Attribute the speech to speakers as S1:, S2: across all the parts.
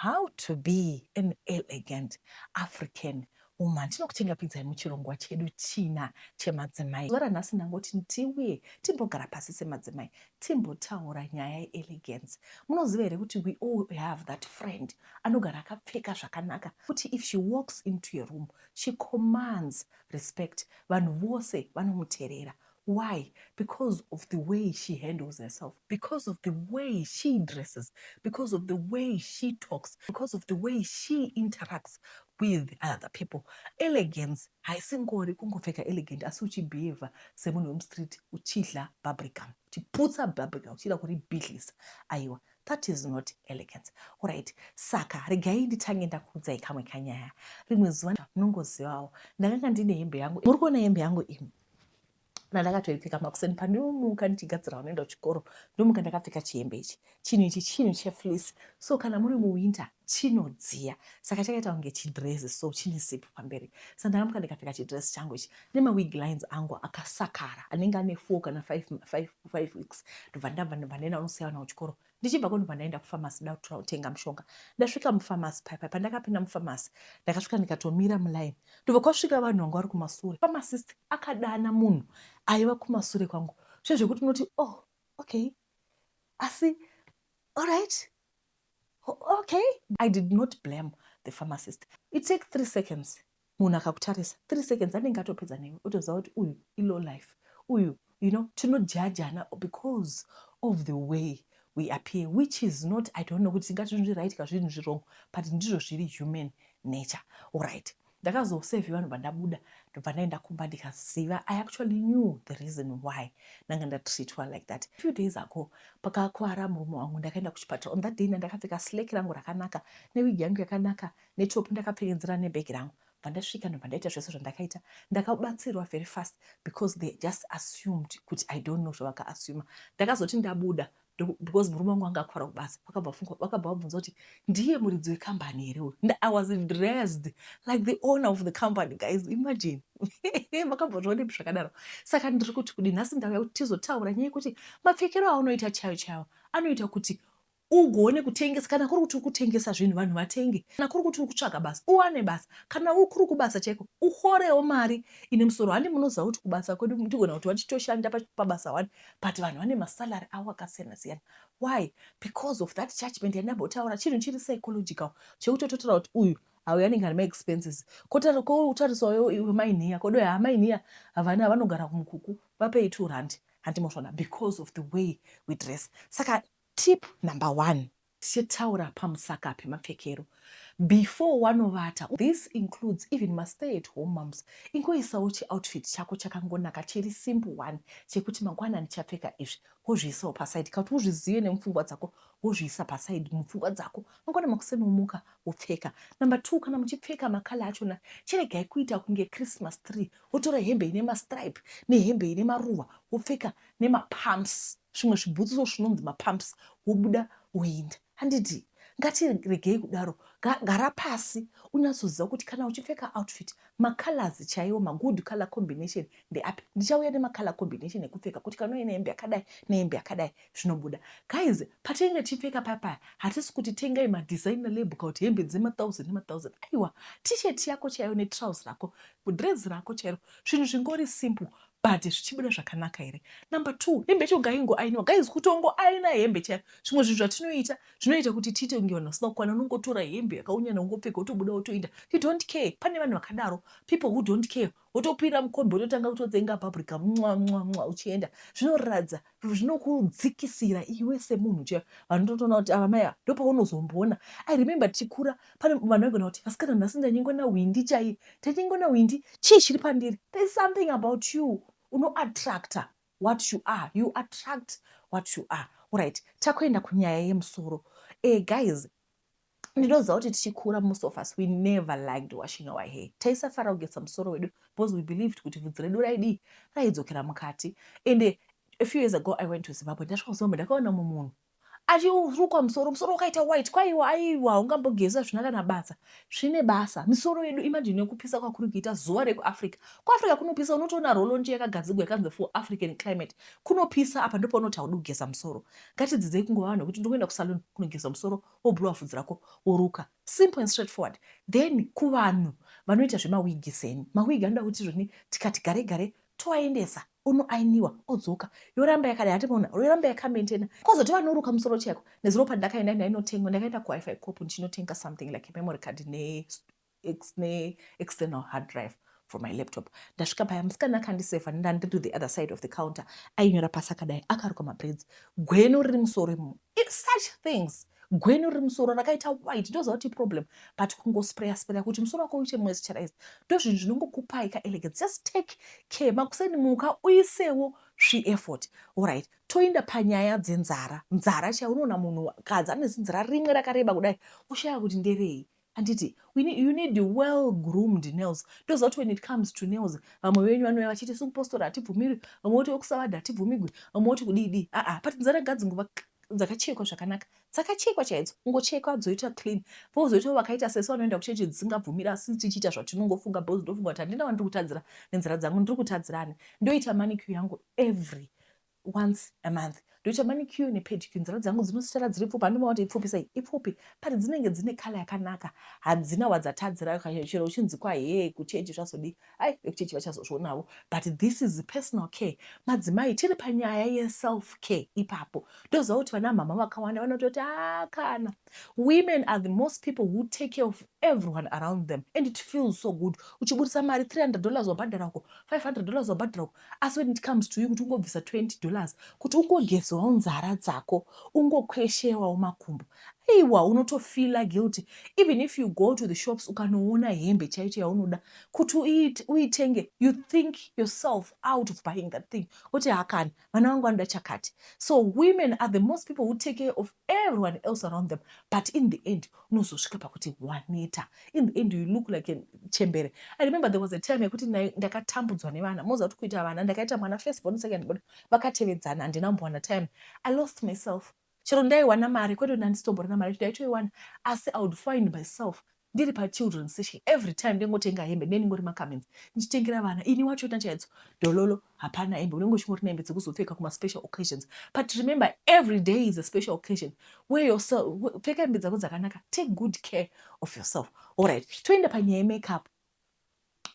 S1: How to be an elegant African woman. Tinokuchengapidzai muchirongwa chedu china chemadzimai. Zuva ranhasi ndangoti ndiuye timbogara pasi semadzimai timbotaura nyaya yeelegance. Munoziva here kuti we all have that friend anogara akapfeka zvakanaka kuti if she walks into a room she commands respect. Vanhu vose vanomuterera. Why? Because of the way she handles herself, because of the way she dresses, because of the way she talks, because of the way she interacts with other people. Elegance haisingori kungopfeka elegant asi uchibehave semunhu wemustreet, uchidla bubblegum, uchiputsa bubblegum, uchida kuribhidlisa. Aiwa, that is not elegance. Alright, saka regai nditange ndakuudzai kamwe kanyaya. Rimwe zuva, munongozivawo, ndakanga ndine hembe yangu. Muri kuona hembe yangu imi nandakatoipfeka makuseni pandinomuka ndichigadzira vanoenda kuchikoro. Ndomuka ndakapfeka chihembe ichi. Chinhu ichi chinhu chefleece, so kana muri muwinter chinodziya, saka chakaita kunge chidress, so chine zip pamberi. Saka ndakamuka ndikapfeka chidress changu ichi nemawig lines angu akasakara anenge ane 4 kana 5 weeks. Ndobva ndabva, ndobva ndaenda unosiya vana kuchikoro. Ndichibva ko, ndobva ndaenda kufamasi da kutenga mushonga. Ndasvika mufamasi paipai, pandakapinda mufamasi ndakasvika ndikatomira muline. Ndobva kwasvika vanhu vanga vari kumasure. Pharmacist akadana munhu aiva kumasure kwangu zvezvekuti unoti, "Oh, okay." Asi alright, okay, I did not blame the pharmacist. It take 3 seconds. Munhu akakutarisa 3 seconds anenge atopedza newe, otoziva kuti uyu ilow life uyu. Tinojajana because of the way we appear, which is not, I don't know kuti tingati zvinhu zviright ka zvinhu zviwrong, but ndizvo zviri human nature. Alright, ndakazosevhi vanhu vandabuda, ndobva ndaenda kumba ndikaziva. I actually knew the reason why ndanga ndatreatwa like that. Few days ago pakakwara murume wangu, ndakaenda kuchipatara. On that day ndandakapfeka slack rangu rakanaka newig yangu yakanaka netop, ndakapfekedzera nebhegi rangu. Bva ndasvika, ndobva ndaita zvese zvandakaita. Ndakabatsirwa very fast because they just assumed kuti, I don't know zvavakaasuma. Ndakazoti ndabuda, because murume wangu anga akwara kubasa, vakabva vabvunza kuti ndiye muridzi wekambani here uyu. I was dressed like the owner of the company. Guys, imagine, makambozvionepi zvakadaro? Saka ndiri kuti kudi nhasi ndauya kuti tizotaura nyaya yekuti mapfekero aunoita chaiyo chaiyo anoita kuti ugone kutengesa. Kana kuri kuti uri kutengesa zvinhu, vanhu vatenge. Kana kuri kuti uri kutsvaga basa, uwane basa. Kana kuri kubasa chaiko, uhorewo mari ine musoro. Handi munoziva kuti kubasa kwedu ndigona kuti vachitoshanda pabasa one, but vanhu vane masalary avo akasiyana siyana? Why? Because of that judgment yandambotaura. Chinhu chiri psychological chekutototaura kuti uyu auyu anenge ane maexpenses, kotarisawo iwe mainiya kodo hamainiya havana, vanogara kumukuku, vapei 2 rand. Handimozvona? Because of the way we dress. Saka tip number one, tichitaura pamusaka pemapfekero before wanovata, this includes even mastay at home moms. Ingoisawo chioutfit chako chakangonaka, chiri simple one, chekuti mangwana ndichapfeka izvi, wozviisawo paside. Kana kuti uzvizive nemupfungwa dzako, wozviisa paside mupfungwa dzako, mangwana makuseni womuka wopfeka. Number two, kana muchipfeka macolour achona, chiregai kuita kunge Christmas tree. Wotora hembe ine mastripe nehembe ine maruva, wopfeka nemapumps, zvimwe zvibhutsu zvinonzi mapumps, wobuda woenda. Handiti ngatiregei kudaro. Gara pasi unyatsoziva kuti kana uchipfeka outfit, macolors chaiwo, magood color combination ndeapi. Ndichauya nemacolour combination ekupfeka kuti kana uine hembe yakadai nehembe yakadai zvinobuda. Guys, patinenge tichipfeka papaya, hatisi kuti tengai madesigner label kana kuti hembe dzema1000 nema1000. Aiwa, T-shirt yako chaiyo netrouse rako, dress rako chairo, zvinhu zvingori simple but zvichibuda zvakanaka here? Number two, hembe yacho ngaingoainiwa. Guys, kutongoaina hembe chaiyo, zvimwe zvinhu zvatinoita zvinoita kuti tiite kunge vanhu vasina kukwana. Unongotora hembe yakaunyana, ungopfeka, wotobuda, wotoenda. You don't care. Pane vanhu vakadaro, people who don't care. Wotopinda mukombi, wototanga kutotsenga paprika, mwa mwa mwa, uchienda. Zvinoratidza, zvinokudzikisira iwe semunhu chaiyo. Vanhu totoona kuti ava mai ava, ndopaunozomboona. I remember tichikura, pane vanhu vaigona kuti, "Vasikana, nhasi ndanyengwa nawindi chaiye, ndanyengwa nawindi. Chii chiri pandiri?" There is something about you. Unoattracta what you are. You attract what you are. Alright, takuenda kunyaya yemusoro. Guys, ndinoziva kuti tichikura, most of us, we never liked washing our hair. Taisafara kugeza musoro wedu because we believed kuti bvudzi redu raidii? Raidzokera mukati. And a few years ago I went to Zimbabwe. Ndasvika kuZimbabwe, ndakaona mumwe munhu. Achirukwa musoro, musoro wakaita white. Kwaiwa, aiwa, haungambogeza zvina kana basa. Zvine basa. Misoro yedu, imagine nekupisa kwakuri kuita zuva rekuAfrica. KuAfrica kunopisa, unotoona roll-on yakagadzigwa yakanzi for African climate. Kunopisa, apa ndopaunoti haudi kugeza musoro. Ngatidzidzei kungova vanhu vekuti ndikuenda kusalon kunogeza musoro, woblowa vhudzi rako, woruka. Simple and straightforward. Then kuvanhu vanoita zvemawigi seni, mawigi anoda kuti zvoni tikati gare gare toaendesa unoainiwa odzoka, yoramba yakadai, hatimaona yoramba yakamaintaina. Kozoti vanoruka musoro chaiko, nezuro pandakaenda ndainotengwa, ndakaenda kuHiFi Corp ndichinotenga something like a memory card ne external hard drive for my laptop. Ndasvika paya, musikana akandisevha, ndandiri the other side of the counter, ainyora pasi akadai, akaruka mabraids, gweno riri musoro imomo. Such things, gweno riri musoro rakaita white, ndoziva kuti problem, but kungospraya spraya kuti musoro wako uite moisturized, ndo zvinhu zvinongokupai kaelegance. Just take care. Makuseni muka uisewo svieffort. Alright, toenda panyaya dzenzara. Nzara chai, unoona munhu kadzi ane zinzara rimwe rakareba kudai, ushaya kuti nderei, handiti? You need well groomed nails. Ndoziva kuti when it comes to nails, vamwe venyu vanouya vachiti sikupostora hatibvumiri, vamwe voti vekusavadha hatibvumigwi, vamwe voti kudidi. Aa, but nzara ngadzingova dzakachekwa zvakanaka, dzakachekwa chaidzo, kungochekwa dzoita clean. Vozoitawo vakaita sesu vanoenda kuchechi dzisingabvumiri, asi tichiita zvatinongofunga, because ndofunga kuti handina wandiri kutadzira nenzira dzangu, ndiri kutadzirani. Ndoita manicure yangu every once a month, ndoita manicure nepedicure. Nzara dzangu dzinositara dziri pfupi, handinoona kuti ipfupi sei, ipfupi, but dzinenge dzine colour yakanaka, hadzina wadzatadzira. Chero uchinzi kwahee kuchechi zvazodii, ai, vekuchechi vachazozvionavo, but this is personal care. Madzimai, tiri panyaya yeself care ipapo. Ndoziva kuti vana mama vakawanda vanototi a kana women are the most people who take care of everyone around them, and it feels so good uchiburisa mari, $300 wabhadhara uko, $500 wabhadhara uko, asi when it comes to you kuti ungobvisa $20 kuti ungogezewawo nzara dzako, ungokweshewawo makumbo, aiwa, unotofeela guilty. Even if you go to the shops, ukanoona hembe chaicho yaunoda kuti uitenge, you think yourself out of buying that thing, kuti hakani, vana vangu vanoda chakati. So women are the most people who take care of everyone else around them, but in the end unozosvika pakuti waneta. In the end you look like a chembere. I remember there was a time yekuti ndakatambudzwa nevana. Moziva kuti kuita vana, ndakaita mwana first born, second born, vakatevedzana, handina kumbowana time. I lost myself. Chero ndaiwana mari, kwete ndandisitomborina mari, ndaitoiwana, asi I would find myself ndiri pachildren session every time, ndingotenga hembe, ndendingori makaments ndichitengera vana. Ini wachona chaidzo dololo, hapana hembe, unenge uchingori nehembe dzekuzopfeka kumaspecial occasions. But remember, every day is a special occasion. Wear yourself, pfeka hembe dzako dzakanaka, take good care of yourself. Alright, toenda panyaya yemakeup.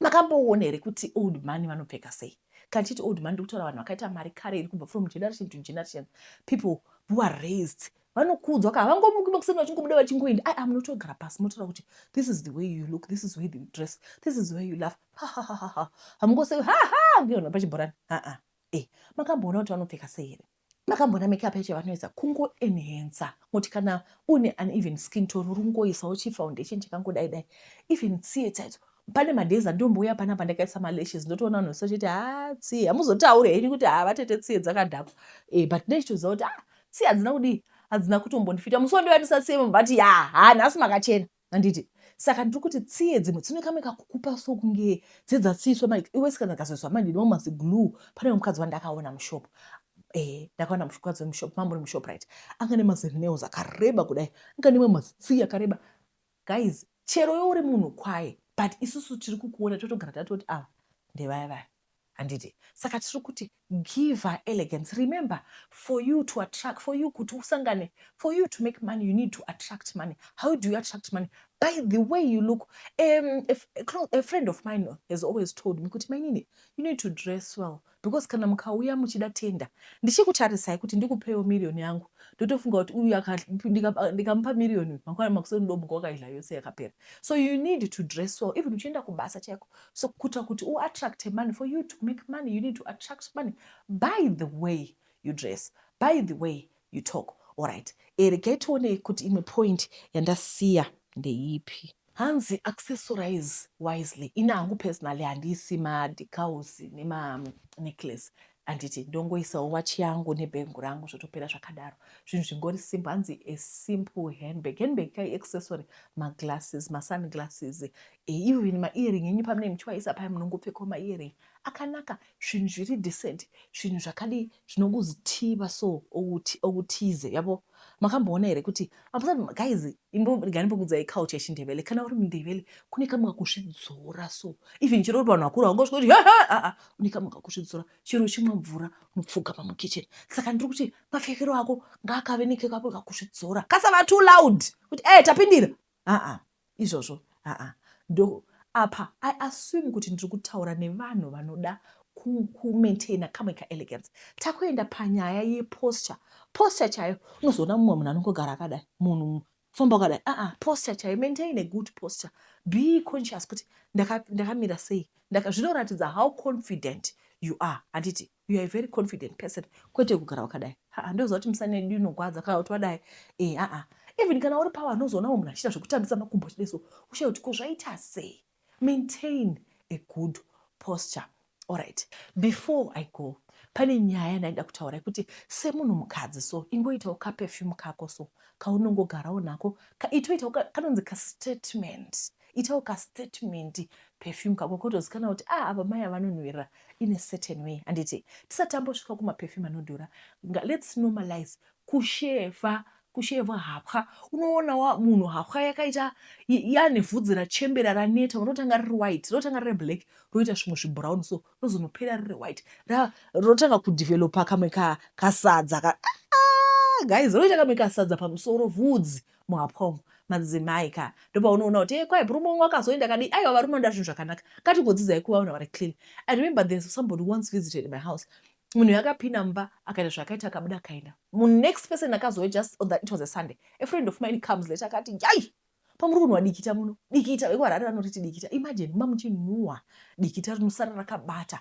S1: Makamboona here kuti old money vanopfeka sei? Kana tichiti old money, ndikutaura vanhu vakaita mari kare iri kubva from generation to generation, people who are raised, vanokudzwa ka. Havangomuki makuseni vachingobuda vachingoenda. Ai, munotogara pasi, motaura kuti this is the way you look, this is the way you dress, this is the way you laugh. Hahahaha, hamungosei haha ngeona pachibhorani. Aa, e makamboona kuti vanopfeka sei here? Makamboona makeup yacho yavanoisa? Kungoenhansa kuti kana une uneven skin tone, uri kungoisawo chifoundation chakangodai dai, even tsiye chaidzo. Pane madays andombouya panapa ndakaisa malashes, ndotoona vanhu vese vachiti, "Ha, tsiye." Hamuzotauri henyu kuti, "Ha, vatete, tsiye dzakadhakwa." But ndechitoziva kuti, ah, tsiye hadzina kudii, hadzina kutombondifita. Musi wandoyandisa tsiye, mubati ya, ha, nhasi makachena, handiti? Saka ndiri kuti tsiye dzimwe dzine kamwe kakukupa so kunge dzedzatsiiswa iwe sikana dzikazoiswa manje maziglu. Pane mukadzi wandakaona mushop, ndakaona mukadzi wemushop, mamuri muShoprite, anga nemazineils akareba kudai, anga nemwe mazitsiye akareba. Guys, chero iwe uri munhu kwaye, but isusu tiri kukuona totogara tatoti ava ndevaya vaya, handiti? Saka tiri kuti give her elegance. Remember, for you to attract, for you kuti usangane, for you to make money, you need to attract money. How do you attract money? By the way you look. If a friend of mine has always told me kuti, "Mainini, you need to dress well, because kana mukauya muchida tenda, ndichikutarisai kuti ndikupewo miriyoni yangu, ndotofunga kuti uyu ndikamupa miriyoni, mangwana makuseni ndomuka wakaidla yose, yakapera." So you need to dress well, even uchienda kubasa chaiko. So kuita kuti uattract money, for you to make money, you need to attract money by the way you dress, by the way you talk. Alright, regai tione kuti imwe point yandasiya ndeipi. Hanzi accessorize wisely. Ini hangu personally handisi madecals nemanecklace, handiti? Ndongoisawo wachi yangu nebhengu rangu, zvotopera zvakadaro. Zvinhu zvingori simple. Hanzi a simple handbag. Handbag kai accessory, maglasses, masunglasses, even maearing enyu pamunenge muchiwaisa paya, munongopfekawo maearing akanaka, zvinhu zviri decent, zvinhu zvakadii, zvinongozitiva so okutize yabo. Makamboona here kuti guys, imboregai ndimbokuudzai culture yechiNdebele. Kana uri muNdebele kune kamwe kakuzvidzora so. Even chero uri vanhu vakuru haungosvika kuti aa, une kamwe kakuzvidzora. Chero uchimwa mvura unopfugama mukitchen. Saka ndiri kuti mapfekero ako ngaakave nekamwe kakuzvidzora. Kasava too loud kuti tapindira. Aa, izvozvo aa. Ndo apa I assume kuti ndiri kutaura nevanhu vanoda kumaintaina kamwe kaelegance. Takuenda panyaya yeposture. Posture chaiyo unozoona mumwe munhu anongogara akadai, munhu famba wakadai. Aa, posture chaiyo, maintain a good posture. Be conscious kuti ndakamira sei. Zvinoratidza how confident you are. Handiti you are a very confident person, kwete kugara wakadai. Haa, ndoziva kuti musana yedu inogwadza kana kuti wadai. Aa, even kana uri pavanhu unozoona mumwe munhu achiita zvekutambisa makumbo achidai so, ushaya kuti ko zvaita sei. Maintain a good posture. Alright, before I go, pane nyaya yandaida kutaura yekuti semunhu mukadzi so, ingoitawo kaperfume kako so kaunongogarawo nako, itoitawo kanonzi kastatement. Itawo kastatement perfume kako kotozikanwa kuti ava mai avanonhuhwirira in a certain way. Handiti tisati tambosvika kumaperfume anodhura, let's normalize kusheva. Kusheva hapwa, unoona munhu hapwa yakaita yane vhudzi rachembera raneta, rinotanga riri white, rinotanga riri black, roita zvimwe zvibrown so, rozonopera riri white, rotanga kudevelopa kamwe kasadza guys, roita kamwe kasadza pamusoro vhudzi muhapwa umu. Madzimai ka, ndopaunoona kuti kwai murume umwe akazoenda kadii. Aiwa, varume vanoda zvinhu zvakanaka. Ngatingodzidzai kuva vanhu vari clean. I remember there's somebody once visited my house. Munhu yakapinda mumba akaita zvakaita, akabuda akaenda. Next person akazouya, just on that, it was a Sunday, a friend of mine comes later akati, yai, pamuri kunhuwa dikita muno. Dikita, vekuHarare vanoriti dikita. Imagine mumba muchinhuhwa dikita rinosara rakabata.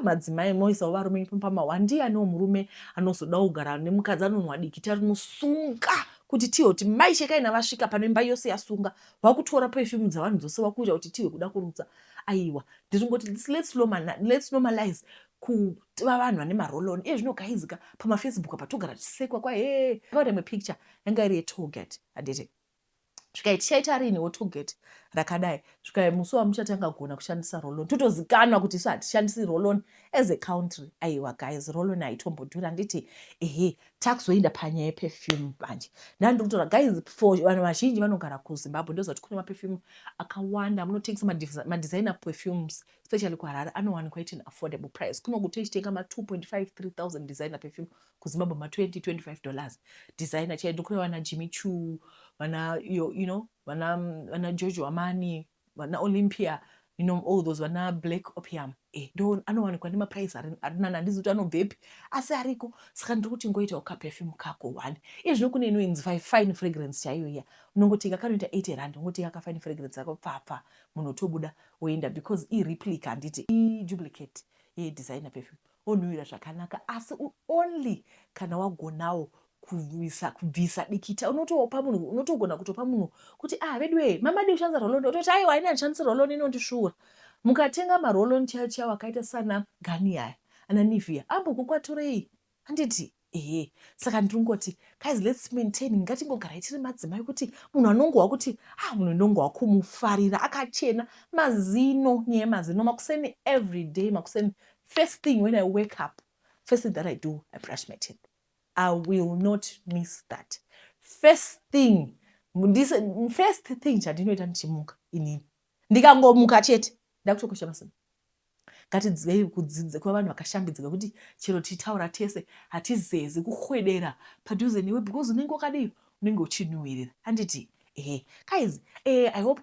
S1: Madzimai moisawo varume pamahwa. Ndianiwo murume anozoda kugara nemukadzi anonhuwa dikita rinosunga kuti tihwe kuti mai Shekaina vasvika pano, imba yose yasunga? Vakutora perfume dzavanhu dzose, vakuita kuti tihwe kuda kurutsa. Aiwa, ndiringoti let's normalize kuva vanhu vane maroll-on. Iye zvino guys ka, pamaFacebook apa togara tichisekwa kwa he akaona imwe picture yanga iri yetollgate, handiti? Svikai tichaita riiniwo tollgate rakadai? Svikai musi wamuchatanga kugona kushandisa roll-on, totozikanwa kuti isu hatishandisi roll-on as a country. Aiwa guys, roll-on haitombodhura, handiti? Ehe, takuzoenda panyaya yeperfume manje. Ndandiri kutaura guys, for vanhu vazhinji vanogara kuZimbabwe, ndoziva kuti kune maperfume akawanda munotengesa madesigner perfumes, especially kuHarare, anowanikwa at an affordable price. Kuno tichitenga ma2.5 3000 designer perfume, kuZimbabwe ma20 $25 designer chaiyo. Ndokune vana Jimmy Choo, vana vana Giorgio Armani, vana Olympia, all those vana Black Opium. Ndo anowanikwa nemaprice ari nani. Handizi kuti anobvepi, asi ariko. Saka ndiri kuti ngoitawo kaperfume kako one. Iye zvino kune inoinzi fine fragrance chaiyo iya, unongotenga kanoita R80, ungotenga kafine fragrance ako pfapfa, munhu otobuda oenda, because ireplica, handiti? Iduplicate yedesigner perfume, onhuhwira zvakanaka. Asi only kana wagonawo kubvisa dikita. Unotopa munhu, unotogona kutopa munhu kuti, ah, veduwe, mamadi kushandisa roll-on? Ototi, aiwa, aina ndishandisa roll-on, inondisvuura. Mukatenga maroll-on chaiyo chaiwo akaita sana Garnier aya, ana Nivea, ambokukwaturei, handiti? Ehe, saka ndiringoti guys, let's maintain. Ngatingogarai tiri madzimai kuti munhu anongohwa kuti, ah, munhu ndongohwa kumufarira akachena. Mazino, nyaya yemazino, makuseni, every day makuseni, first thing when I wake up, first thing that I do, I brush my teeth. I will not miss that. First thing, first thing chandinoita ndichimuka inini, ndikangomuka chete, ndakutokosha mazino. Ngatidzivei kudzidza kuva vanhu vakashambidzika, kuti chero tichitaura tese hatizezi kukwedera padhuze newe, because unenge wakadii? Unenge uchinhuhwirira, handiti? Ehe guys, I hope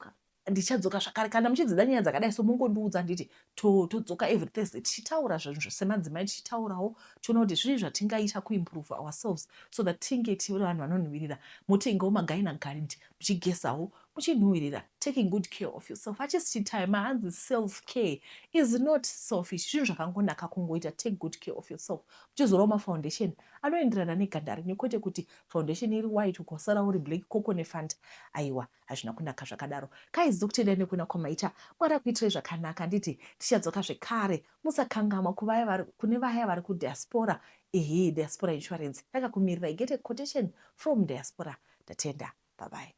S1: ndichadzoka zvakare. Kana muchidzida nyaya dzakadai so, mungondiudza, handiti? Todzoka every Thursday tichitaura zvinhu semadzimai, tichitaurawo, tiona kuti zvii zvatingaita kuimprove ourselves so that tinge tiri vanhu vanonhuhwirira. Motengawo maGyna Guard, muchigezawo, muchinhuhwirira, taking good care of yourself. Hachisi chitime, hanzi self care is not selfish. Zvinhu zvakangonaka kungoita take good care of yourself, muchizorawo mafoundation anoenderana neganda renyu, kwete kuti foundation iri white ukosara uri black koko nefanta. Aiwa, hazvina kunaka zvakadaro. Guys, ndokutendai nekuona kwamaita. Mwari akuitirai zvakanaka. Handiti tichadzoka zvekare? Musakangamwa kune vaya vari kudiaspora, ehe, diaspora insurance yakakumirirai. Get a quotation from diaspora. Ndatenda, bye bye.